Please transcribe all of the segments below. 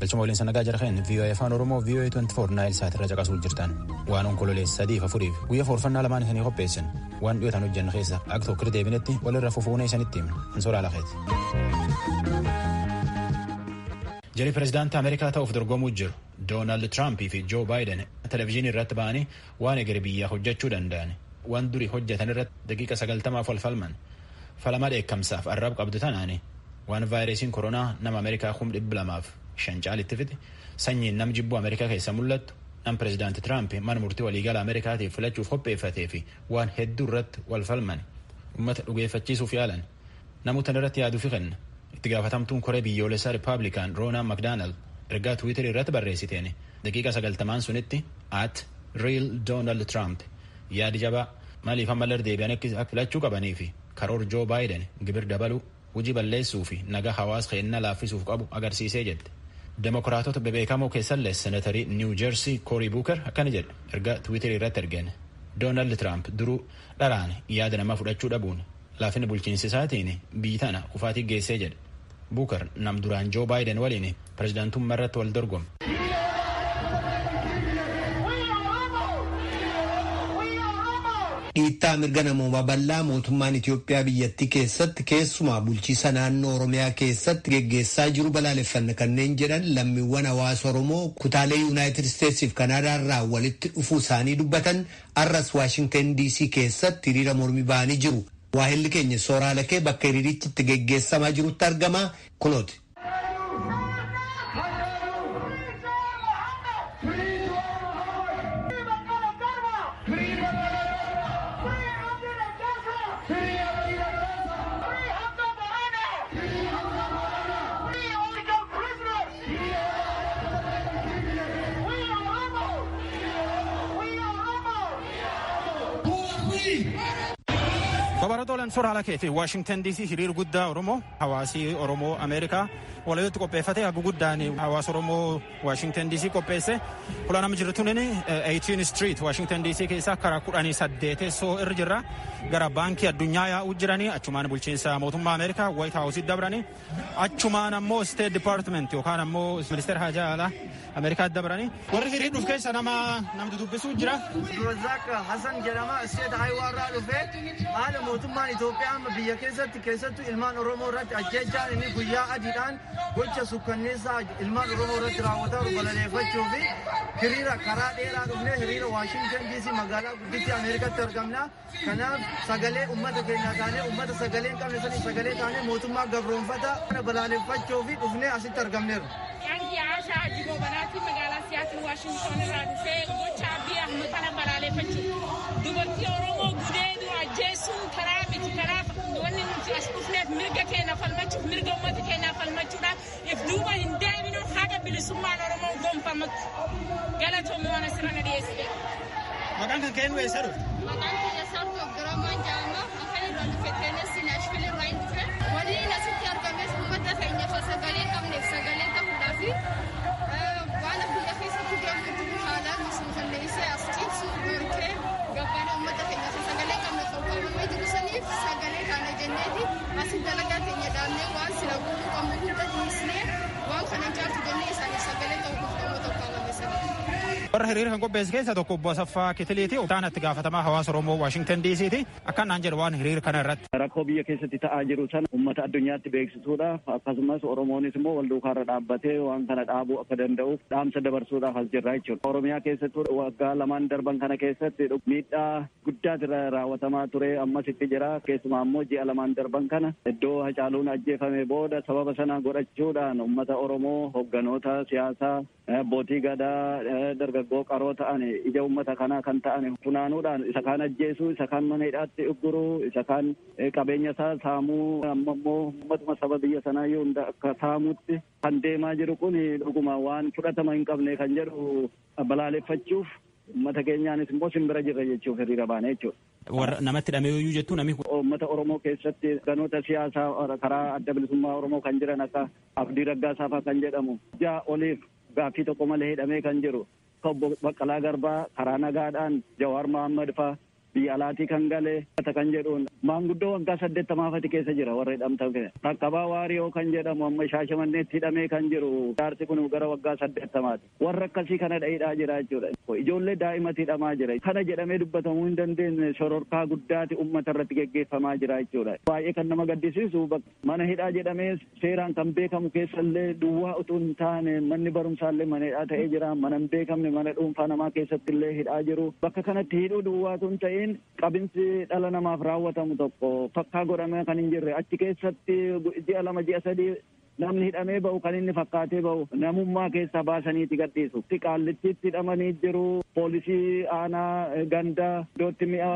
Galchuma waliin sanagaa jarheen VOA Afaan Oromoo VOA 24 Naayil Saat irra caqasuu jirtan. Waan onkololeessa 3 4 guyyaa foorfannaa lamaan isanii qopheessan waan dhiyootaan hojjannu keessa akka tokko deebinetti walirra fufuunee isanitti himna. Ansoolaa lafeeti. Jari pirezidaantii Ameerikaa ta'uuf dorgomuu jiru Doonaald Tiraampii fi Joo Baayiden televizyiinii irratti ba'anii waan egere biyyaa hojjechuu danda'an waan durii hojjetan irratti daqiiqa 90 wal falman falama dheekkamsaaf arrab qabdu tanaani waan vaayirasiin koronaa nama Ameerikaa 205,000 caalitti fide sanyiin nam jibbuu Ameerikaa keessa mul'attu nam pirezidaanti Tiraamp mana murtii waliigala Ameerikaatiif filachuuf qopheeffatee fi waan hedduu irratti wal falman uummata dhugeeffachiisuuf yaalan namoota irratti yaaduufi kenna. Itti gaafatamtuun koree biyyoolessaa Rippaabilikaan Roonaal Makdaanald ergaa Tiwiiterii irratti barreessiteen daqiiqa 90 sunitti at real Donald Trump yaadi jabaa maaliif ammallee deebi'an akka filachuu qabanii fi karoor Joo Baayiden gibir dabaluu hojii balleessuu fi nagaa hawaasa keennaa laaffisuuf qabu agarsiisee jette. Demokiraatota bebeekamoo keessallee seenatarii Niw Jersey Koorii Buuker akkana jedhe ergaa Tiwiiterii irratti ergeen Doonaald Tiraamp duruu dharaan yaada namaa fudhachuu dhabuun laafina bulchiinsa isaatiin biyyi tana kufaatii geessee jedhe. Buuker nam duraan Joo Baayiden waliin pirezidaantummaa irratti wal dorgome. Dhiittaa mirga namoomaa bal'aa mootummaan Itiyoophiyaa biyyattii keessatti keessumaa bulchiisa naannoo Oromiyaa keessatti geggeessaa jiru balaaleffanna kanneen jedhan lammiiwwan hawaasa Oromoo kutaalee Yuunaayitid Isteetsiif Kanaadaarraa walitti dhufuu isaanii dubbatan arras Waashingtan DC keessatti hiriira mormii ba'anii jiru. Waahilli keenya Sooraa Lakee bakka hiriirichi itti geggeessamaa jirutti argama kunooti. Babaroota Sooraa Lakeeti Waashingtan DC hiriir guddaa Oromoo hawaasii Oromoo Ameerikaa walitti qopheeffate hagu guddaan hawaasa Oromoo Waashingtan DC qopheesse fuula nama jirtu nini 18 Street Waashingtan DC keessa karaa 18 irra jirra gara baankii addunyaa yaa'uu jiranii achumaan bulchiinsa mootummaa Ameerikaa White House dabranii achumaan ammoo State Department yookaan ammoo ministeera haajaa alaa Ameerikaa dabranii warri hiriir dhufu keessa nama namni dubbisuu jira. Abdulrazaaq Hasan jedhama State Highway irraa dhufee haala mootummaan Itoophiyaa amma biyya keessatti keessattuu ilmaan Oromoo irratti ajjeechaan inni guyyaa adiidhaan gocha sukkanneessaa ilmaan Oromoo irratti raawwataa jiru balaleeffachuu fi hiriira karaa dheeraa dhufnee hiriira Waashingtan DC magaalaa guddittii Ameerikaatti argamna. Kanaaf sagalee uummata keenyaa taanee uummata sagalee hin qabne sanii sagalee taanee mootummaa gabroonfata kana balaleeffachuu fi dhufnee asitti argamneerra. Yaanki Ashaa Ajiboo Banaatii magaalaa Siyaatil Waashington irraa dhufee gocha Abiy Ahmed kana balaleeffachuu dubartii Oromoo gudeedu ajjeesuun karaa miti. Kanaaf wanni nuti as dhufneef mirga keenya falmachuuf mirga uummata keenyaa falmachuudhaaf if duuba hin deebinu haga bilisummaan Oromoo gonfamutti galatoomii waan asirra na dhiyeessite. Maqaan kan keenyu eessa dhufte? Maqaan kiyya Saartuu Abdurrahman jedhama. Afaan irraa dhufe Teenessi Naashvil irraa hin dhufe. Waliin asitti argames uummata keenya sagalee qabneef sagalee ta'uudhaaf waan biyya keessatti deemu jiru haalaan osoo qalleessee as cibsu dhorkee gabbana uummata keenya sagalee qabne qophaa'amee jiru saniif sagalee kana jenneeti asi dalagaa keenya dhaabnee waan sila guutuu qabnu hunda dhiisnee waan kana caaltu jennee isaaniif sagalee ta'uu dhufne uummata qophaa'ame saniif. Warra hiriira kan qopheesse keessaa tokko obbo Asaffaa Kitiliiti. Taan itti gaafatamaa hawaasa Oromoo Waashingtan DCti. Akkanaan jedhu waan hiriira kana irratti. Rakkoo biyya keessatti ta'aa jiru sana uummata addunyaatti beeksisuudhaaf akkasumas Oromoonis immoo wal duukaarra dhaabbatee waan kana dhaabuu akka danda'uuf dhaamsa dabarsuudhaaf as jirra jechuudha. Oromiyaa keessatti waggaa lamaan darban kana keessatti miidhaa guddaatu raawwatamaa ture ammas itti jira. Keessumaa immoo ji'a lamaan darban kana iddoo Hacaaluun ajjeefame booda sababa sana godhachuudhaan uummata Oromoo hogganoota siyaasaa abbootii gadaa dargaggoo qaroo ta'an ija uummata kanaa kan ta'an funaanuudhaan isa kaan ajjeesuu isa kaan mana hidhaatti ugguruu isa kaan qabeenya isaa saamuu amma immoo uummatuma saba biyya sanaa iyyuu hunda akka saamuutti kan deemaa jiru kun dhuguma waan fudhatama hin qabne kan jedhu balaaleffachuuf uummata keenyaanis immoo simbira jirra jechuuf hiriira baane jechuudha. Warra namatti hidhamee yoo jettu namni. Uummata Oromoo keessatti ganoota siyaasaa karaa adda bilisummaa Oromoo kan jiran akka Abdii Raggaasaa fa'aa kan jedhamu ja'a oliif gaaffii tokko malee hidhamee kan jiru obbo Baqqalaa Garbaa karaa nagaadhaan Jawaar Mohaammed fa'aa Biyya alaatii kan gale kan jedhuun maanguddoo waggaa 80 keessa jira warra hidhamtan. Dhaqqabaa Waariyoo kan jedhamu amma Shaashamanneetti hidhamee kan jiru jaarsi kun gara waggaa 80ti. Warra akkasii kana hidhaa jira jechuudha. Ijoollee daa'imatti hidhamaa jira. Kana jedhamee dubbatamuu hin dandeenye shororkaa guddaati uummata irratti geggeeffamaa jira jechuudha. Baay'ee kan nama gaddisiisu mana hidhaa jedhamee seeraan kan beekamu keessallee duwwaa utuu hin taane manni barumsaallee mana hidhaa ta'ee jira. Mana hin beekamne mana dhuunfaa namaa keessatti illee hidhaa jiru. Bakka kanatti hidhuu duwwaa utuu hin ta'in qabinsi dhala namaaf raawwatamu tokko fakkaa godhamee kan hin jirre achi keessatti ji'a 2 ji'a 3 namni hidhamee ba'u kan inni fakkaatee ba'u namummaa keessaa baasaniiti gadhiisu. Qaallittiitti hidhamanii jiru. Poolisii aanaa gandaa iddootti mi'a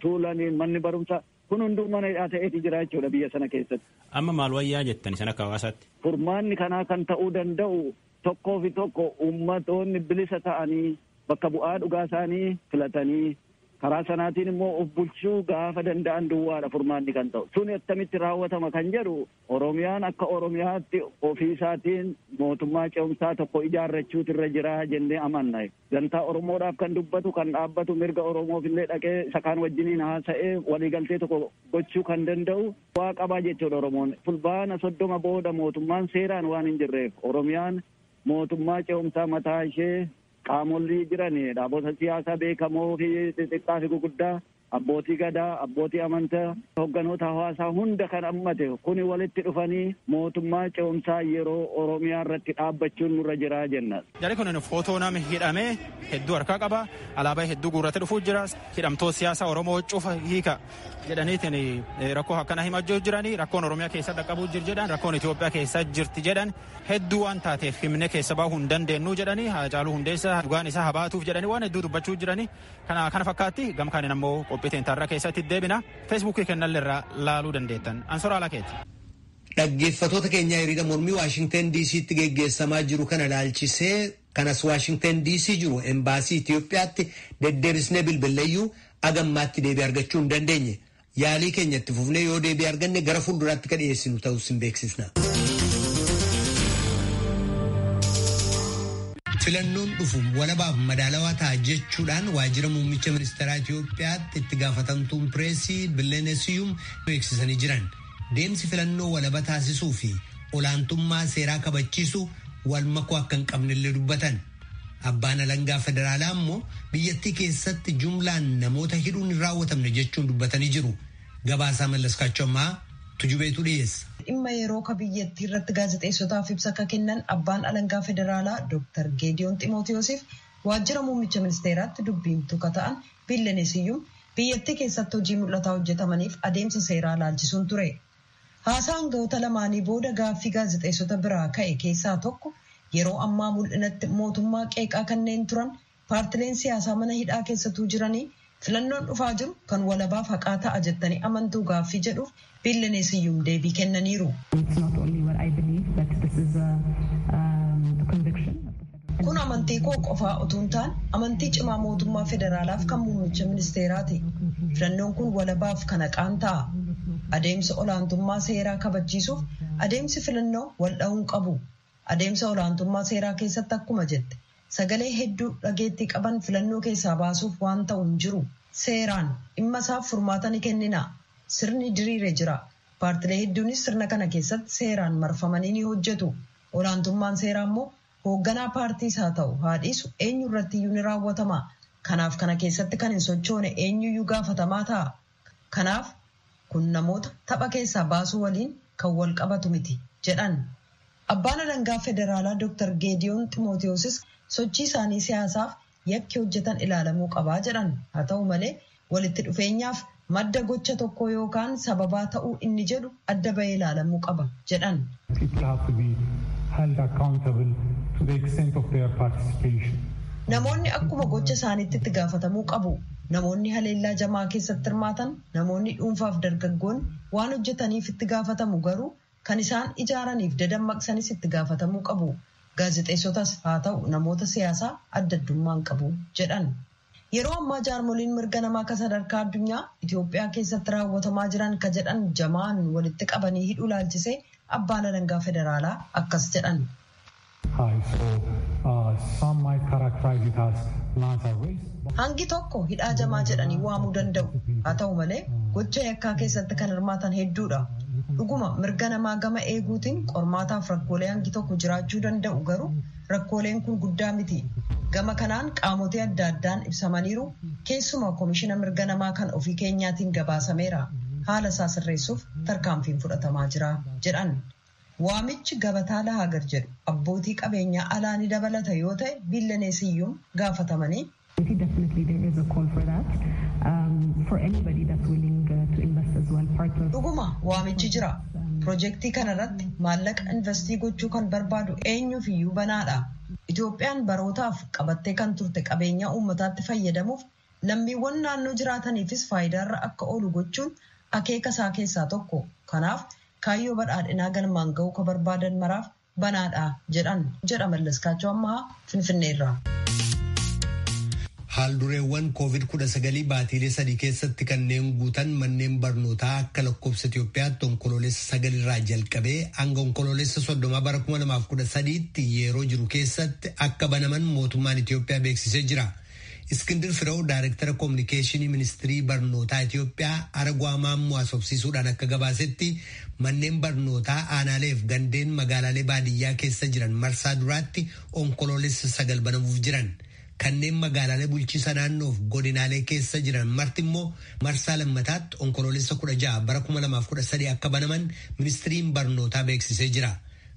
tuulanii manni barumsaa kun hunduu mana hidhaa ta'eeti jira jechuudha biyya sana keessatti. Amma maal wayyaa jettan isin akka hawaasaatti? Furmaanni kanaa kan ta'uu danda'u tokkoo fi tokko uummatoonni bilisa ta'anii bakka bu'aa dhugaa isaanii filatanii karaa sanaatiin immoo of bulchuu gaafa danda'an duwwaadha furmaanni kan ta'u. Sun akkamitti raawwatama kan jedhu Oromiyaan akka Oromiyaatti ofiisaatiin mootummaa ce'umsaa tokko ijaarrachuutu irra jira jennee amanna. Gantaa Oromoodhaaf kan dubbatu kan dhaabbatu mirga Oromoof illee dhaqee isa kaan wajjiniin haasa'ee waliigaltee tokko gochuu kan danda'u waa qabaa jechuudha Oromoon. Fulbaana 30 booda mootummaan seeraan waan hin jirreef Oromiyaan mootummaa ce'umsaa mataa ishee qaamolli jiran dhaabota siyaasaa beekamoo fi xixiqqaa fi guguddaa abbootii gadaa, abbootii amantaa, hogganoota hawaasaa hunda kan hammate kuni walitti dhufanii mootummaa ce'umsaa yeroo Oromiyaa irratti dhaabbachuun nurra jira jenna. Jarri kun footoo nama hidhamee hedduu harkaa qaba. Alaabaa hedduu guurratee dhufuu jira. Hidhamtoota siyaasaa Oromoo cufa hiika jedhaniitiin rakkoo akkana himachuu jiranii rakkoon Oromiyaa keessa dhaqqabuu jiru jedhan rakkoon Itoophiyaa keessa jirti jedhan hedduu waan taateef himne keessa bahuu hin dandeenyu jedhanii Haacaaluu Hundeessaa dhugaan isaa habaatuuf jedhanii waan hedduu dubbachuu jiranii kana fakkaatti gamkaaniin ammoo qophii teentarraa keessatti deebina feesbuukii kennalleerraa laaluu dandeettan ansoraa lakeeti. Dhaggeeffatoota keenyaa hiriira mormii Waashingtan DC'tti geggeessamaa jiru kana ilaalchisee kanas Waashingtan DC jiru embaasii Itoophiyaatti deddeebisnee bilbilleeyyuu agammaatti deebii argachuu hin dandeenye. Yaalii keenya itti fufnee yoo deebii arganne gara fuulduraatti kan dhiyeessinu ta'us hin beeksisna. Filannoon dhufu walabaaf madaalawaa ta'a jechuudhaan waajjira muummicha ministeeraa Itoophiyaatti itti gaafatamtuun pireesii Billeenee Siyuum beeksisanii jiran. Deemsi filannoo walaba taasisuu fi olaantummaa seeraa kabachiisu wal makuu akka hin qabnellee dubbatan. Abbaan alangaa federaalaa immoo biyyattii keessatti jumlaan namoota hidhuun hin raawwatamne jechuun dubbatanii jiru. Gabaasaa Mallaskaachoo ammaa Tujubeetu dhiyeessa. Dhimma yeroo ka biyyattii irratti gaazexeessotaaf ibsa akka kennan abbaan alangaa federaalaa Dr. Geediyoon Ximootiyoosiif waajjira muummicha ministeeraatti dubbiimtuu ka ta'an Billenee Siyyuum biyyattii keessatti hojii mul'ataa hojjetamaniif adeemsa seeraa laalchisuun ture. Haasaa aangawoota lamaanii booda gaaffii gaazexeessota biraa ka'e keessaa tokko yeroo ammaa mul'inatti mootummaa qeeqaa kanneen turan paartileen siyaasaa mana hidhaa keessatuu jiranii filannoon dhufaa jiru kan walabaaf haqaa ta'a jettanii amantuu gaaffii jedhuuf Billenee Siyyuum deebii kennaniiru. Kun amantii koo qofaa utuu hin taane amantii cimaa mootummaa federaalaaf kan muummicha ministeeraati. Filannoon kun walabaaf kan haqaan ta'a. Adeemsa olaantummaa seeraa kabachiisuuf adeemsi filannoo wal dha'uun qabu. Adeemsa olaantummaa seeraa keessatti akkuma jette sagalee hedduu dhageettii qaban filannoo keessaa baasuuf waan ta'u hin jiru. Seeraan dhimma isaaf furmaata ni kennina. Sirni diriire jira. Paartilee hedduunis sirna kana keessatti seeraan marfamanii ni hojjetu. Olaantummaan seeraa immoo hoogganaa paartiis haa ta'u haa dhiisu eenyu irratti iyyuu ni raawwatama. Kanaaf kana keessatti kan hin sochoone eenyuyyuu gaafatamaa ta'a. Kanaaf kun namoota tapha keessaa baasuu waliin kan wal qabatu miti jedhan. Abbaan alangaa federaalaa Dr. Geediyoon Ximootiyoosis sochii isaanii siyaasaaf yakki hojjetan ilaalamuu qabaa jedhan. Haa ta'u malee walitti dhufeenyaaf madda gocha tokko yookaan sababaa ta'uu inni jedhu adda bahee ilaalamuu qaba jedhan. Namoonni akkuma gocha isaaniitti itti gaafatamuu qabu. Namoonni haleellaa jamaa keessatti hirmaatan, namoonni dhuunfaaf dargaggoonni waan hojjetaniif itti gaafatamu garuu kan isaan ijaaraniif dadammaqsanis itti gaafatamuu qabu. Gaazexeessotas haa ta'u namoota siyaasaa adda addummaan qabu jedhan. Yeroo ammaa jaarmoliin mirga namaa kan sadarkaa addunyaa Itoophiyaa keessatti raawwatamaa jiran ka jedhan jamaan walitti qabanii hidhuu laalchisee abbaan alangaa federaalaa akkas jedhan. Hangi tokko hidhaa jamaa jedhanii waamuu danda'u. Haa ta'u malee gocha yakkaa keessatti kan hirmaatan hedduudha. Dhuguma mirga namaa gama eeguutiin qormaataaf rakkoolee hangi tokko jiraachuu danda'u garuu rakkooleen kun guddaa miti. Gama kanaan qaamotee adda addaan ibsamaniiru keessumaa koomishina mirga namaa kan ofii keenyaatiin gabaasameera. Haala isaa sirreessuuf tarkaanfiin fudhatamaa jira jedhan. Waamichi gabataa lahagar jedhu abbootii qabeenyaa alaa ni dabalata yoo ta'e biillaneesiyyuun gaafatamanii. Dhuguma waamichi jira. Pirojektii kanarratti maallaqa investii gochuu kan barbaadu eenyuuf iyyuu banaadha. Itoophiyaan barootaaf qabattee kan turte qabeenyaa uummataatti fayyadamuuf lammiiwwan naannoo jiraataniifis faayidaarra akka oolu gochuun akeeka isaa keessaa tokko. Kanaaf kaayyoo badhaadhinaa galmaan ga'uu ka barbaadan maraaf banaadha jedhan jedha Mallaskaachoo Ammahaa Finfinneerraa. Haaldureewwan COVID-19 baatiilee sadii keessatti kanneen guutan manneen barnootaa akka lakkoofsa Itoophiyaatti onkoloolessa 9 irraa jalqabee hanga onkoloolessa 30 bara 2013tti yeroo jiru keessatti akka banaman mootummaan Itoophiyaa beeksisee jira. Iskindir Firew Daayirektara Koominikeeshinii Ministirii Barnootaa Itoophiyaa Aragwaa Maammoo haasofsiisuudhaan akka gabaasetti manneen barnootaa aanaaleef gandeen magaalaalee baadiyyaa keessa jiran marsaa duraatti onkoloolessa 9 banamuuf jiran. Kanneen magaalaalee bulchiisa naannoof godinaalee keessa jiran marti immoo marsaa lammataatti onkoloolessa 16 bara 2013 akka banaman ministiriin barnootaa beeksisee jira.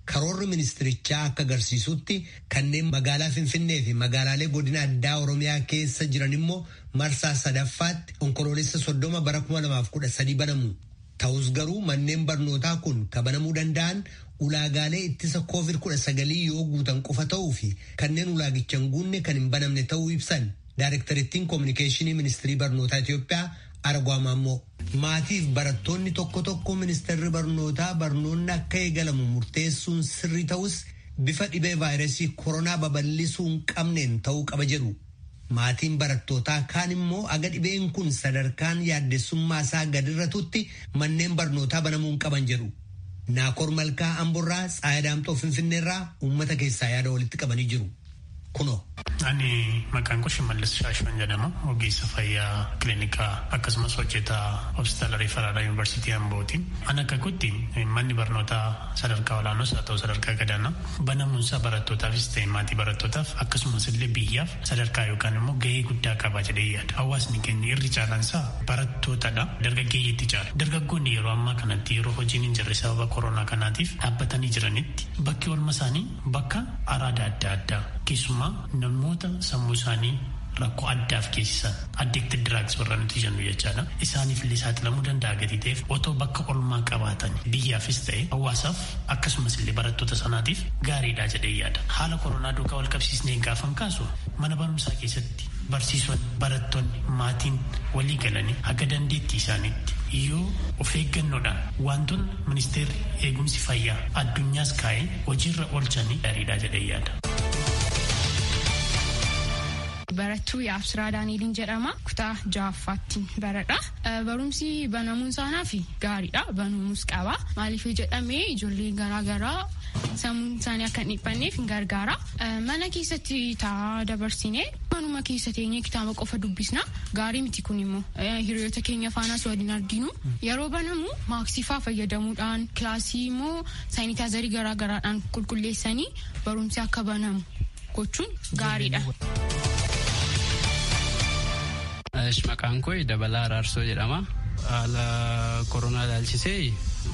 Karoorri ministirichaa akka agarsiisutti kanneen magaalaa Finfinnee fi magaalaalee godina addaa Oromiyaa keessa jiran immoo marsaa sadaffaatti onkoloolessa 30 bara 2013 banamu. Ta'us garuu manneen barnootaa kun kabanamuu danda'an ulaagaalee ittisa COVID-19 yoo guutan qofa ta'uu fi kanneen ulaagicha hin guunne kan hin banamne ta'uu ibsan. Daayirektarittiin Koominikeeshinii Ministirii Barnootaa Itoophiyaa Aragwaa Maammoo. Maatiif barattoonni tokko tokko ministeerri barnootaa barnoonni akka eegalamu murteessuun sirrii ta'us bifa dhibee vaayirasii koronaa babal'isuu hin qabneen ta'uu qaba jedhu. Maatiin barattootaa kaan immoo aga dhibeen kun sadarkaan yaaddessummaa isaa gadirratutti manneen barnootaa banamuu hin qaban jedhu. Naakoor Malkaa Amborraa Tsaayidaamxoo Finfinneerraa uummata keessaa yaada walitti qabanii jiru. Kunoo. Ani maqaan koo Shimallis Shaashuun jedhama. Ogeessa fayyaa kiliinikaa akkasumas hojjetaa hospitaala Riifaraalaa Yuunivarsiitii Ambooti. Ani akka kootti manni barnootaa sadarkaa olaanoos haa ta'u sadarkaa gadaanaa banamuunsaa barattootaafis ta'e maatii barattootaaf akkasumas illee biyyaaf sadarkaa yookaan immoo gahee guddaa qaba jedhee yaada. Hawaasni keenya irri caalaansaa barattootadha. Dargaggeeyyiitti caala. Dargaggoonni yeroo ammaa kanatti yeroo hojiin hin jirre sababa koronaa kanaatiif dhaabbatanii jiranitti bakki oolma isaanii bakka araada adda addaa keessumaa namoota sammuu isaanii rakkoo addaaf geessisan addicted drugs warra nuti jennu jechaadha. Isaaniif illee saaxilamuu danda'a gatii ta'eef otoo bakka olmaa qabaatan biyyaafis ta'e hawaasaaf akkasumas illee barattoota sanaatiif gaariidha jedhee yaada. Haala koronaa duukaa wal qabsiisnee gaafan kaasu mana barumsaa keessatti barsiisonni barattoonni maatiin walii galanii haga dandeettii isaaniitti yoo of eeggannoodhaan wantoonni ministeerri eegumsi fayyaa addunyaas kaa'ee hojiirra oolchanii gaariidha jedhee yaada. Barattuu Yaabsiraa Daaniiliin jedhama. Kutaa ja'affaatti baradha. Barumsi banamuun isaanaaf gaariidha. Banamuus qaba. Maaliif jedhamee ijoolleen garaagaraa sammuun isaanii akka hin dhiphanneef hin gargaara. Mana keessatti taa'aa dabarsine manuma keessa teenyee kitaaba qofa dubbisna. Gaarii miti kun immoo hiriyoota keenya faanas waliin arginu. Yeroo banamu maaksifaa fayyadamuudhaan kilaasii immoo saayinitaazarii garaagaraadhaan qulqulleessanii barumsi akka banamu gochuun gaariidha. Maqaan koo Dabalaa Araarsoo jedhama. Haala koronaa ilaalchisee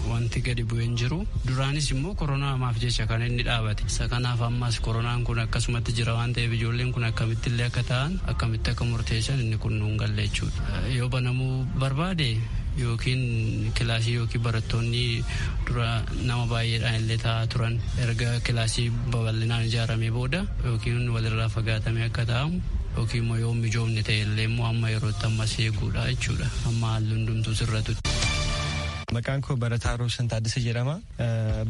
wanti gadi bu'ee hin jiru. Duraanis immoo koronaa hamaaf jecha kan inni dhaabate. Isa kanaaf ammas koronaan kun akkasumatti jira waan ta'eef ijoolleen kun akkamitti illee akka ta'an akkamitti akka murteessan inni kun nuun galle jechuudha. Yoo banamuu barbaade yookiin kilaasii yookiin barattoonni dura nama baay'eedhaan illee taa'aa turan erga kilaasii babal'inaan ijaaramee booda yookiin walirraa fagaatamee akka taa'amu yookiin immoo yoo mijoomne ta'e illee immoo amma yerootti ammas eeguudha jechuudha amma haalli hundumtuu sirratutti. Maqaan koo Barataa Roobsan Taaddasee jedhama.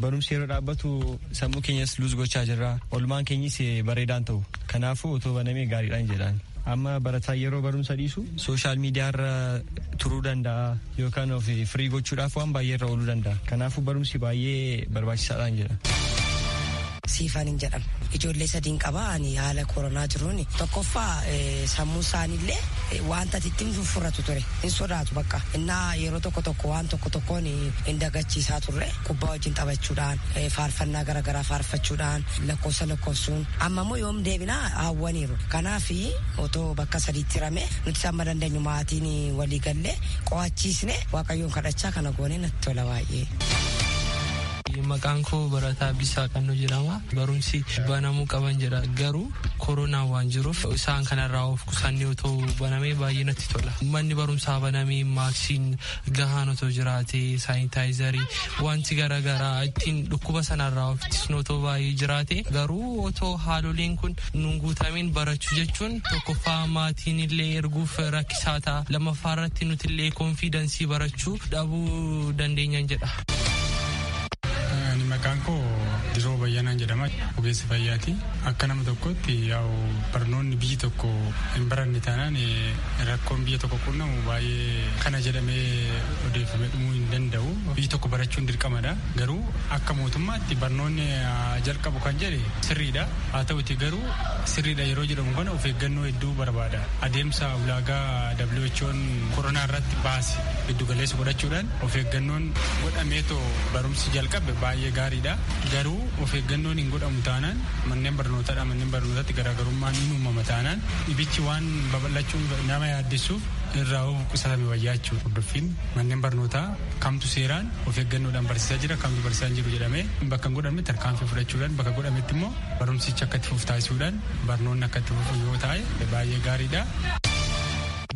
Barumsi yeroo dhaabbatu sammuu keenyas luus gochaa jirra. Olmaan keenyis bareedaan ta'u. Kanaafuu otoo banamee gaariidhaan jedhaan. Amma barataa yeroo barumsa dhiisu sooshaal miidiyaarra turuu danda'a yookaan of firii gochuudhaaf waan baay'ee irra ooluu danda'a. Kanaafuu barumsi baay'ee barbaachisaadhaan jedha. Siifan hin jedhamu. Ijoollee sadiin qaba ani haala koronaa jiruun tokkoffaa sammuu isaaniillee wanta ittiin furfuratu ture hin sodaatu bakka innaa yeroo tokko tokko waan tokko tokkoon hin dagachiisaa turre kubbaa wajjin taphachuudhaan faarfannaa garaagaraa faarfachuudhaan lakkoofsa lakkoofsuun amma immoo yoom deebinaa hawwaniiru. Kanaaf otoo bakka sadiitti hirame nuti amma dandeenyu maatiin walii gallee qo'achiisne Waaqayyoon kadhachaa kana goonee natti tola baay'ee. Maqaan koo Barataa Abdiisaa Qannoo jedhama. Barumsi banamuu qaban jedha. Garuu koronaan waan jiruuf isaan kanarraa of qusannee otoo banamee baay'ee natti tola. Manni barumsaa banamee maaksiin gahaan otoo jiraate saanitaayizarii wanti garaagaraa ittiin dhukkuba sanarraa of ittisnu otoo baay'ee jiraate garuu otoo haaloleen kun nuun guutameen barachuu jechuun tokkoffaa maatiin illee erguuf rakkisaa ta'a. Lammaffaa irratti nuti illee koonfiidensii barachuu dhabuu dandeenyan jedha. Maqaan koo Diroo Bayyanaan jedhama. Ogeessa fayyaati. Akka nama tokkootti yaa'u barnoonni biyyi tokko hin baranne taanaan rakkoon biyya tokko qunnamu baay'ee kana jedhamee odeeffamee dhumuu hin danda'u. Biyyi tokko barachuun dirqamadha. Garuu akka mootummaatti barnoonni jalqabu kan jedhe sirriidha. Haa ta'uti garuu sirriidha yeroo jedhamu kana of eeggannoo hedduu barbaada. Adeemsa ulaagaa WHO'n koronaa irratti baase giddu galeessa godhachuudhaan of eeggannoon godhameetoo barumsi jalqabe baay'ee gaariidha. Garuu of eeggannoon hin godhamu taanaan manneen barnootaadha manneen barnootaatti garaagarummaan hin uumama taanaan dhibichi waan babal'achuun nama yaaddessuuf irraa of qusatame wayyaa jechuudha. Hordoffiin manneen barnootaa kamtu seeraan of eeggannoodhaan barsiisaa jira kamtu barsiisaa hin jiru jedhamee bakka hin godhamne tarkaanfii fudhachuudhaan bakka godhametti immoo barumsichi akka itti fufu taasisuudhaan barnoonni akka itti fufu yoo ta'e baay'ee gaariidha.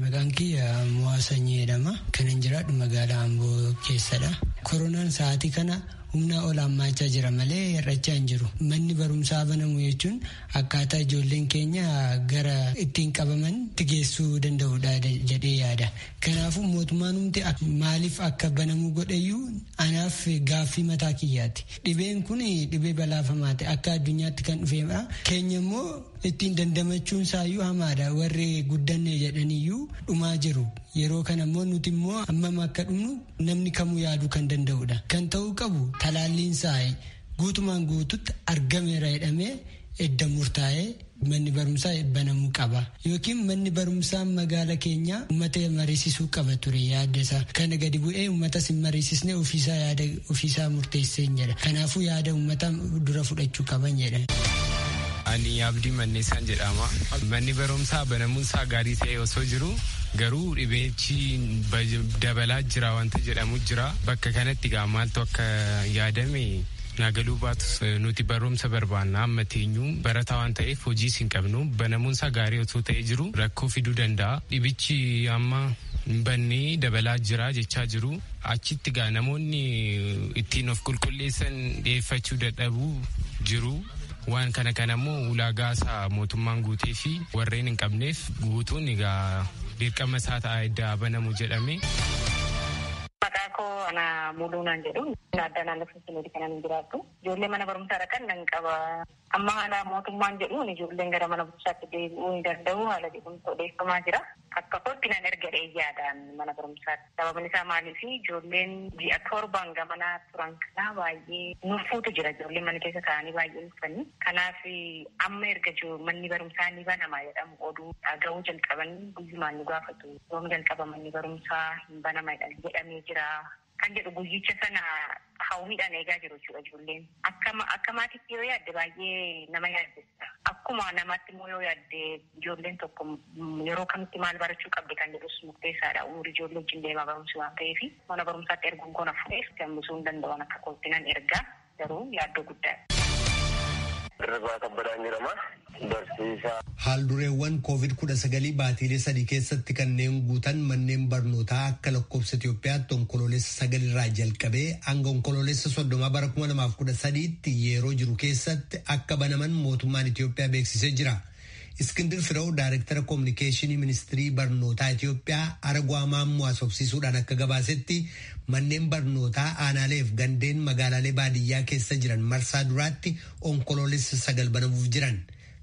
Maqaan kiyya Mo'aa Sanyii jedhama. Kanan jiraadhu magaalaa Amboo keessadha. Koronaan sa'aatii kana humna ol hammaachaa jira malee hir'achaa hin jiru. Manni barumsaa banamu jechuun akkaataa ijoolleen keenya gara ittiin qabaman itti geessuu danda'udha jedhee yaada. Kanaafuu mootummaan humti maaliif akka banamuu godheyyuu anaaf gaaffii mataa kiyyaati. Dhibeen kun dhibee balaafamaati. Akka addunyaatti kan dhufeedha. Keenya immoo ittiin dandamachuun isaayyuu hamaadha. Warri guddanne jedhaniyyuu dhumaa jiru. Yeroo kana immoo nuti immoo hammam akka dhumnu namni kamuu yaaduu kan danda'udha. Kan ta'uu qabu talaalliin isaa guutumaan guututti argameera jedhamee edda murtaa'ee manni barumsaa banamuu qaba. Yookiin manni barumsaa magaala keenyaa uummata mariisisuu qaba ture yaada isaa. Kana gadi bu'ee uummatas hin mariisisne ofiisaa yaada ofiisaa murteessee jedha. Kanaafuu yaada uummata dura fudhachuu qaban jedha. Ani Abdii Manneessaan jedhama. Manni barumsaa banamuunsaa gaarii ta'e osoo jiru garuu dhibeechi dabalaa jira wanta jedhamu jira. Bakka kanatti egaa maaltu akka yaadame naagaluu baatus nuti barumsa barbaanna amma teenyuu barataa waan ta'eef hojiis hin qabnu banamuunsaa gaarii osoo ta'e jiru rakkoo fiduu danda'a. Dhibichi amma bannee dabalaa jira jechaa jiru. Achitti gaa namoonni ittiin of qulqulleessan dhiyeeffachuu dadhabuu jiru. Waan kana kana immoo ulaagaa isaa mootummaan guutee fi warreen hin qabneef guutuun egaa dirqama isaa ta'a edda banamu jedhame. Maqaa koo ana Muluunaan jedhu adda naannoo Finfinneetti kanan jiraattu. Ijoollee mana barumsaa dhaqan nan qaba. Amma haala mootummaan jedhuun ijoolleen gara mana barumsaatti deebi'uu hin danda'u haala jedhuun odeeffamaa jira. Akka kootti nan erga yaadaan mana barumsaatti. Sababni isaa maaliif ijoolleen ji'a torbaan gamanaa turan kanaa baay'ee nufuutu jira. Ijoolleen mana keessa taa'anii baay'ee nufanii. Kanaaf amma erga manni barumsaa ni banama jedhamu oduu dhaga'uu jalqaban guyyumaan nu gaafatu. Yoom jalqaba manni barumsaa hin banama jedhamee jira. Kan jedhu guyyicha sana hawwiidhaan eegaa jiru jechuudha ijoolleen. Akka maatiitti yoo yaadde baay'ee nama yaaddessa. Akkuma namaatti immoo yoo yaadde ijoolleen tokko yeroo kamitti maal barachuu qabdi kan jedhus murteessaadha. Umurii ijoollee wajjin deemaa barumsi waan ta'eef mana barumsaatti erguun koon hafuudheef gammisuun hin danda'an akka kootti nan ergaa garuu yaaddoo guddaadha. Dirrebaa Kabbadaan jedhama. Barsiisaa. Haaldureewwan COVID-19 baatiilee sadii keessatti kanneen guutan manneen barnootaa akka lakkoofsa Itoophiyaatti onkoloolessa 9 irraa jalqabee hanga onkoloolessa 30 bara 2013tti yeroo jiru keessatti akka banaman mootummaan Itoophiyaa beeksisee jira. Iskindir Firew Daayirektara Koominikeeshinii Ministirii Barnootaa Itoophiyaa Aragwaa Maammoo haasofsiisuudhaan akka gabaasetti manneen barnootaa aanaaleef gandeen magaalaalee baadiyyaa keessa jiran marsaa duraatti onkoloolessa 9 banamuuf jiran.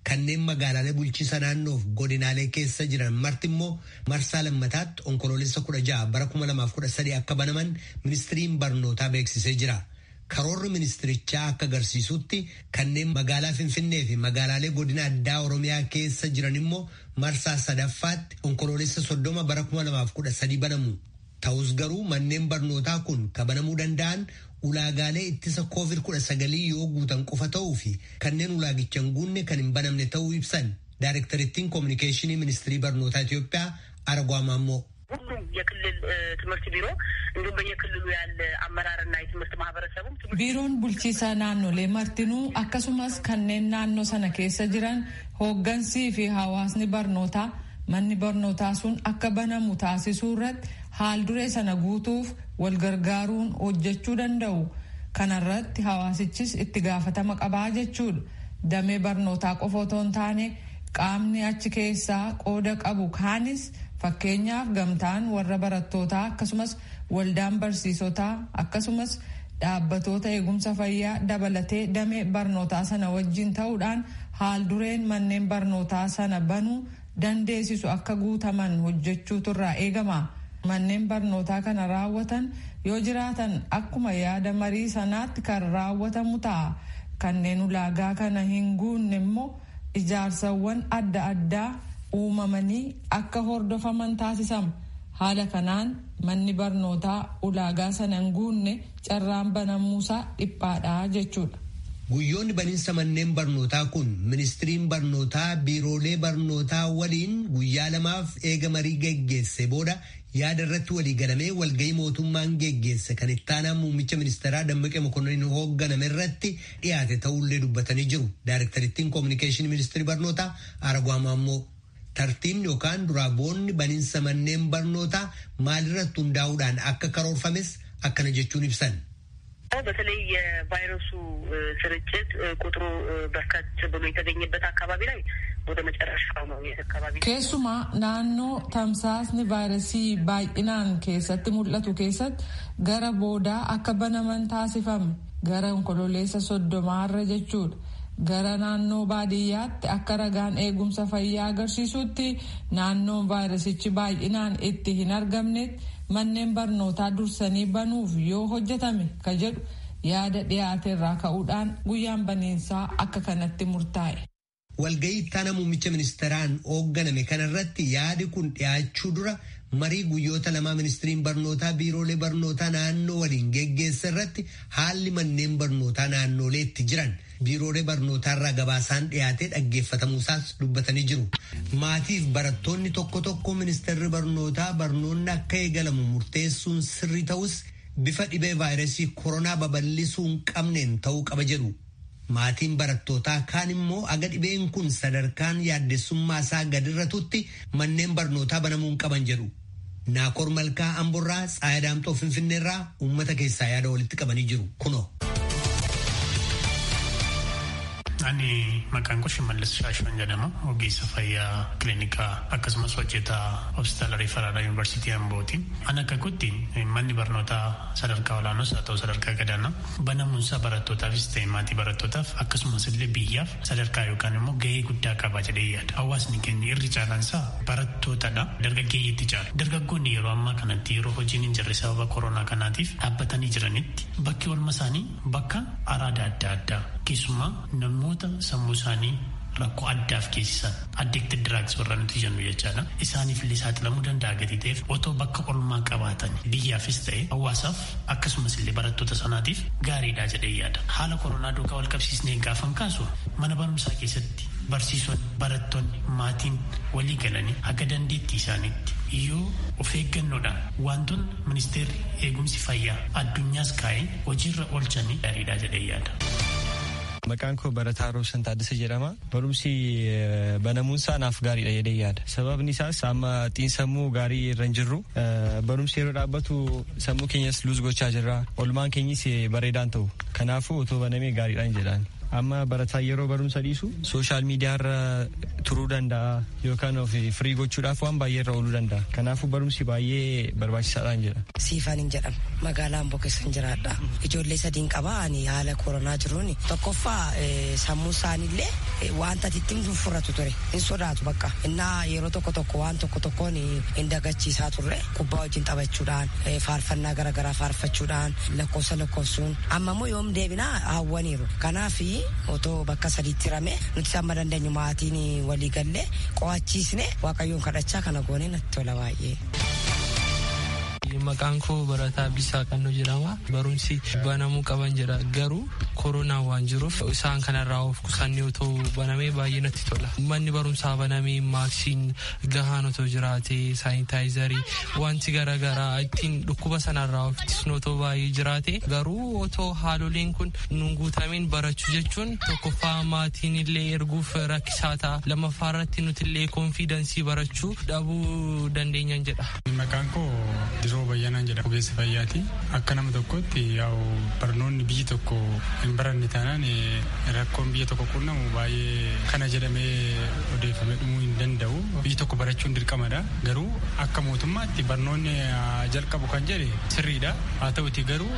Kanneen magaalaalee bulchiisa naannoof godinaalee keessa jiran marti immoo marsaa lammataatti onkoloolessa 16 bara 2013 akka banaman ministiriin barnootaa beeksisee jira. Karoorri ministirichaa akka agarsiisutti kanneen magaalaa Finfinnee fi magaalaalee godina addaa Oromiyaa keessa jiran immoo marsaa sadaffaatti Onkoloolessa 30 bara 2013 banamu. Ta'us garuu manneen barnootaa kun kabanamuu danda'an ulaagaalee ittisa COVID-19 yoo guutan qofa ta'uu fi kanneen ulaagicha hin guunne kan hin banamne ta'uu ibsan. Daayirektarittiin Koominikeeshinii Ministirii Barnootaa Itoophiyaa Aragwaa Maammoo. ሁሉም የክልል ትምህርት ቢሮ እንዲሁም በየክልሉ ያለ አመራርና የትምህርት ማህበረሰቡም Biiroon bulchiisa naannolee martinuu akkasumas kanneen naannoo sana keessa jiran hooggansii fi hawaasni barnootaa manni barnootaa sun akka banamu taasisuu irratti haal duree sana guutuuf wal gargaaruun hojjechuu danda'u. Kanarratti hawaasichis itti gaafatama qabaa jechuudha. Damee barnootaa qofa otoo hin taane qaamni achi keessaa qooda qabu kaanis fakkeenyaaf gamtaan warra barattootaa akkasumas waldaan barsiisotaa akkasumas dhaabbatoota eegumsa fayyaa dabalatee damee barnootaa sana wajjin ta'uudhaan haal dureen manneen barnootaa sana banuu dandeessisu akka guutaman hojjechuutu irraa eegama. Manneen barnootaa kana raawwatan yoo jiraatan akkuma yaada marii sanaatti kan raawwatamu ta'a. Kanneen ulaagaa kana hin guunne immoo ijaarsawwan adda addaa uumamanii akka hordofaman taasisama. Haala kanaan manni barnootaa ulaagaa sana hin guunne carraan banamuusaa dhiphaadha jechuudha. Guyyoonni baniinsa manneen barnootaa kun ministiriin barnootaa biiroolee barnootaa waliin guyyaa lamaaf eega marii geggeesse booda yaada irratti walii galamee walgahii mootummaan geggeesse kan ittaanaa muummicha ministeeraa Dammaqee Mokonnin hoogganame irratti dhiyaate ta'ullee dubbatanii jiru. Daayirektarittiin koominikeeshinii ministirii barnootaa Aragwaa Maammoo. Tartiibni yookaan duraa boonni baniinsa manneen barnootaa maalirratti hundaa'uudhaan akka karoorfames akkana jechuun ibsan. በተለይ የቫይረሱ ስርጭት ቁጥሩ በርከት ብሎ የተገኘበት አካባቢ ላይ ወደ መጨረሻው ነው አካባቢ Keessumaa naannoo tamsaasni vaayirasii baay'inaan keessatti mul'atu keessatti gara boodaa akka banaman taasifame gara Onkololeessa 30rra jechuudha. Gara naannoo baadiyyaatti akka ragaan eegumsa fayyaa agarsiisutti naannoon vaayirasichi baay'inaan itti hin argamnetti manneen barnootaa dursanii banuuf yoo hojjetame ka jedhu yaada dhiyaate irraa ka'uudhaan guyyaan baniinsaa akka kanatti murtaa'e. Walgahii ittaana muummicha ministeeraan hoogganame kanarratti yaadi kun dhiyaachuu dura marii guyyoota lamaa ministiriin barnootaa biiroolee barnootaa naannoo waliin geggeessa irratti haalli manneen barnootaa naannolee itti jiran biiroolee barnootaa irraa gabaasaan dhiyaatee dhaggeeffatamuusaas dubbatanii jiru. Maatiif barattoonni tokko tokko ministeerri barnootaa barnoonni akka eegalamu murteessuun sirrii ta'us bifa dhibee vaayirasii koronaa babal'isuu hin qabneen ta'uu qaba jedhu. Maatiin barattootaa kaan immoo aga dhibeen kun sadarkaan yaaddessummaa isaa gadirratutti manneen barnootaa banamuu hin qaban jedhu. Naakoor Malkaa Amborraa, Tsaayaa Daamxoo Finfinneerraa uummata keessaa yaada walitti qabanii jiru. Kunoo. Ani maqaan koo Shimallis Shaashuun jedhama. Ogeessa fayyaa kiliinikaa akkasumas hojjetaa hospitaala Riifaraalaa Yuunivarsiitii Ambooti. Ani akka kootti manni barnootaa sadarkaa olaanoos haa ta'u sadarkaa gadaanaa banamuunsaa barattootaafis ta'e maatii barattootaaf akkasumas illee biyyaaf sadarkaa yookaan immoo gahee guddaa qaba jedhee yaada. Hawaasni keenya irri caalaansaa barattootadha. Dargaggeeyyiitti caala. Dargaggoonni yeroo ammaa kanatti yeroo hojiin hin jirre sababa koronaa kanaatiif dhaabbatanii jiranitti bakki oolma isaanii bakka araada adda addaa keessumaa namoota sammuu isaanii rakkoo addaaf geessisan addicted drugs warra nuti jennu jechaadha. Isaaniif illee saaxilamuu danda'a gatii ta'eef otoo bakka olmaa qabaatan biyyaafis ta'e hawaasaaf akkasumas illee barattoota sanaatiif gaariidha jedhee yaada. Haala koronaa duukaa wal qabsiisnee gaafan kaasu mana barumsaa keessatti barsiisonni, barattoonni, maatiin walii galanii haga dandeettii isaaniitti yoo of eeggannoodhaan wantoonni ministeerri eegumsi fayyaa addunyaas kaa'ee hojiirra oolchanii gaariidha jedhee yaada. Maqaan koo Barataa Roobsan Taaddasee jedhama. Barumsi banamuunsaa naaf gaariidha jedhee yaada. Sababni isaas amma xiinsammuu gaarii irra hin jirru. Barumsi yeroo dhaabbatu sammuu keenyas luus gochaa jirra. Olmaan keenyis bareedaan ta'u. Kanaafuu otoo banamee gaariidhaan jedhaan. Amma barataa yeroo barumsa dhiisu sooshaal miidiyaa irra turuu danda'a yookaan of firii gochuudhaaf waan baay'ee irra ooluu danda'a. Kanaafuu barumsi baay'ee barbaachisaadhaan jedha. Siifan hin jedhamu. Magaalaa Amboo keessan jiraadha. Ijoollee sadiin qaba ani haala koronaa jiruun tokkoffaa sammuu isaaniillee wanta ittiin furatu ture hin sodaatu bakka innaa yeroo tokko tokko waan tokko tokkoon hin dagachiisaa turre kubbaa wajjin taphachuudhaan faarfannaa garaagaraa faarfachuudhaan lakkoofsa lakkoofsuun amma immoo yoom deebinaa hawwaniiru. Kanaaf otoo bakka sadiitti hirame nuti amma dandeenyu maatiin walii gallee qo'achiisne waaqayyoon kadhachaa kana goonee natti tola baay'ee. Maqaan koo Barataa Abdiisaa Qannoo jedhama. Barumsi banamuu qaban jedha. Garuu koronaan waan jiruuf isaan kanarraa of qusannee otoo banamee baay'ee natti tola. Manni barumsaa banamee maaksiin gahaan otoo jiraate saanitaayizarii wanti garaagaraa ittiin dhukkuba sanarraa of ittisnu otoo baay'ee jiraate garuu otoo haaloleen kun nuun guutameen barachuu jechuun tokkoffaa maatiin illee erguuf rakkisaa ta'a. Lammaffaa irratti nuti illee koonfiidensii barachuu dhabuu dandeenyan jedha. Maqaan koo Diroo Bayyanaan jedhama. Ogeessa fayyaati. Akka nama tokkotti yaa'u barnoonni biyyi tokko hin baranne taanaan rakkoon biyya tokko qunnamu baay'ee kana jedhamee odeeffamee dhumuu hin danda'u. Biyyi tokko barachuun dirqamadha. Garuu akka mootummaatti barnoonni jalqabu kan jedhe sirriidha. Haa ta'uti garuu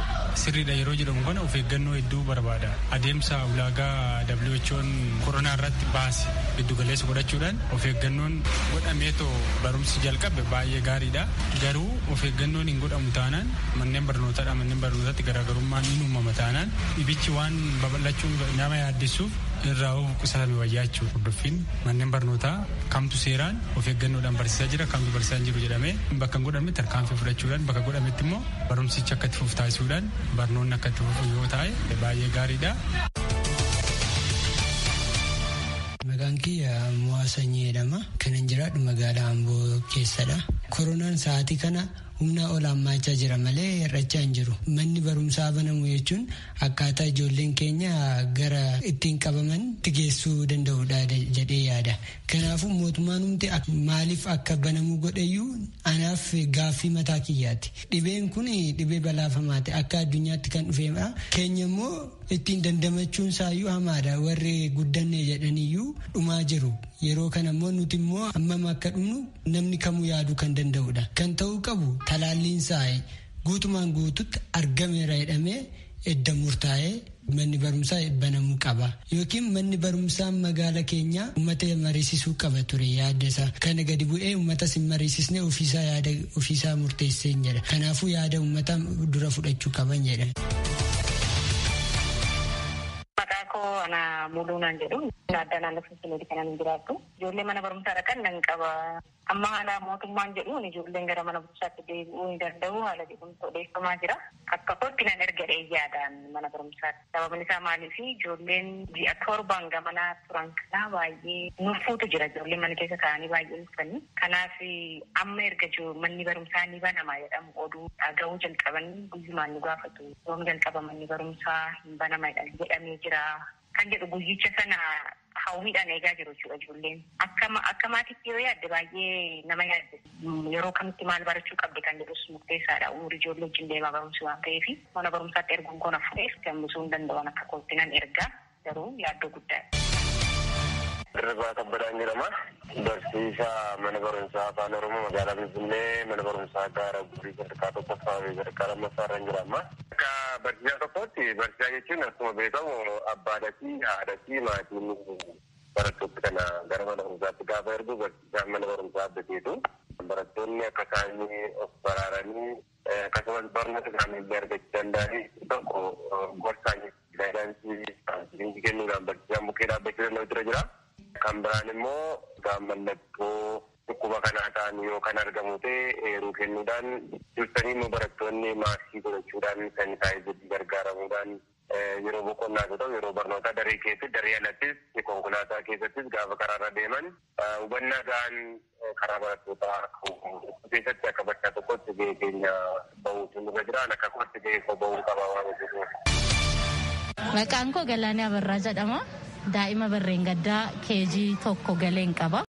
sirriidha yeroo jedhamu kana of eeggannoo hedduu barbaada. Adeemsa ulaagaa WHO'n koronaa irratti baase giddu galeessa godhachuudhaan of eeggannoon godhameetoo barumsi jalqabe baay'ee gaariidha. Garuu of eeggannoon hin godhamu taanaan manneen barnootaadha manneen barnootaatti garaagarummaan hin uumama taanaan dhibichi waan babal'achuu nama yaaddessuuf irraa of qusatame wayyaa jechuudha. Hordoffiin manneen barnootaa kamtu seeraan of eeggannoodhaan barsiisaa jira kamtu barsiisaa hin jiru jedhamee bakka hin godhamne tarkaanfii fudhachuudhaan bakka godhametti immoo barumsichi akka itti fufu taasisuudhaan barnoonni akka itti fufu yoo ta'e baay'ee gaariidha. Maqaan kiyya Mo'aa Sanyii jedhama. Kanan jiraadhu magaalaa Amboo keessadha. Koronaan sa'aatii kana humna ol hammaachaa jira malee hir'achaa hin jiru. Manni barumsaa banamu jechuun akkaataa ijoolleen keenya gara ittiin qabaman itti geessuu danda'udha jedhee yaada. Kanaafuu mootummaan humti maaliif akka banamuu godheyyuu anaaf gaaffii mataa kiyyaati. Dhibeen kun dhibee balaafamaati. Akka addunyaatti kan dhufeedha. Keenya immoo ittiin dandamachuun isaayyuu hamaadha. Warri guddanne jedhaniyyuu dhumaa jiru. Yeroo kana immoo nuti immoo hammam akka dhumnu namni kamuu yaaduu kan danda'udha. Kan ta'uu qabu talaalliin isaa guutumaan guututti argameera jedhamee edda murtaa'ee manni barumsaa banamuu qaba. Yookiin manni barumsaa magaala keenyaa uummata mariisisuu qaba ture yaada isaa. Kana gadi bu'ee uummatas hin mariisisne ofiisaa yaada ofiisaa murteessee jedha. Kanaafuu yaada uummata dura fudhachuu qaban jedha. Maqaa koo ana Muluunaan jedhu adda naannoo Finfinneetti kanan jiraattu. Ijoollee mana barumsaa dhaqan nan qaba. Amma haala mootummaan jedhuun ijoolleen gara mana barumsaatti deebi'uu hin danda'u haala jedhuun odeeffamaa jira. Akka kootti nan erga yaadaan mana barumsaatti. Sababni isaa maaliif ijoolleen ji'a torbaan gamanaa turan kanaa baay'ee nufuutu jira. Ijoolleen mana keessa taa'anii baay'ee nufanii. Kanaaf amma erga manni barumsaa ni banama jedhamu oduu dhaga'uu jalqabanii guyyumaan nu gaafatu. Yoom jalqaba manni barumsaa hin banama jedhamee jira. Kan jedhu guyyicha sana hawwiidhaan eegaa jiru jechuudha ijoolleen. Akka maatiitti yoo yaadde baay'ee nama yaadde yeroo kamitti maal barachuu qabdi kan jedhus murteessaadha. Umurii ijoollee wajjin deemaa barumsi waan ta'eef mana barumsaatti erguun koon hafuudheef gammachuu hin danda'an akka kootti nan ergaa garuu yaaddoo guddaadha. Dirribii Kabbadaan jedhama. Barsiisaa mana barumsaa Afaan Oromoo magaalaa Finfinnee mana barumsaa Gaara Guurii sadarkaa tokkoffaa fi sadarkaa lammaffaa irra jira amma. Akka barsiisaa tokkootti barsiisaa jechuun akkuma beekamu abbaadhaa fi haadhaa fi maatiin barattoota kana gara mana barumsaatti gaafa ergu barsiisaan mana barumsaa abdateetu barattoonni akka isaanii of baraaranii akkasumas barnoota isaanii illee argachuu danda'anii tokko gorsaan gaayidaansii kennuudhaan barsiisaan bukkee dhaabbachuu danda'u jira jira. Kan biraan immoo kan mallattoo dhukkuba kanaa ta'an yoo kan argamu ta'e eeruu kennuudhaan dursanii immoo barattoonni maaskii godhachuudhaan sanitaayizerii gargaaramuudhaan yeroo boqonnaa yoo ta'u yeroo barnootaa daree keessatti daree alattis konkolaataa keessattis gaafa karaarra deeman hubannaa ga'aan karaa barattootaa keessatti akka barsiisaa tokkotti gahee keenya bahuutu nurra jira akka kootti gahee koo bahuu qaba waan jiruuf. Maqaan koo Galaanee Abarraa jedhama. Daa'ima barreen gaddaa keejii tokko galeen qaba.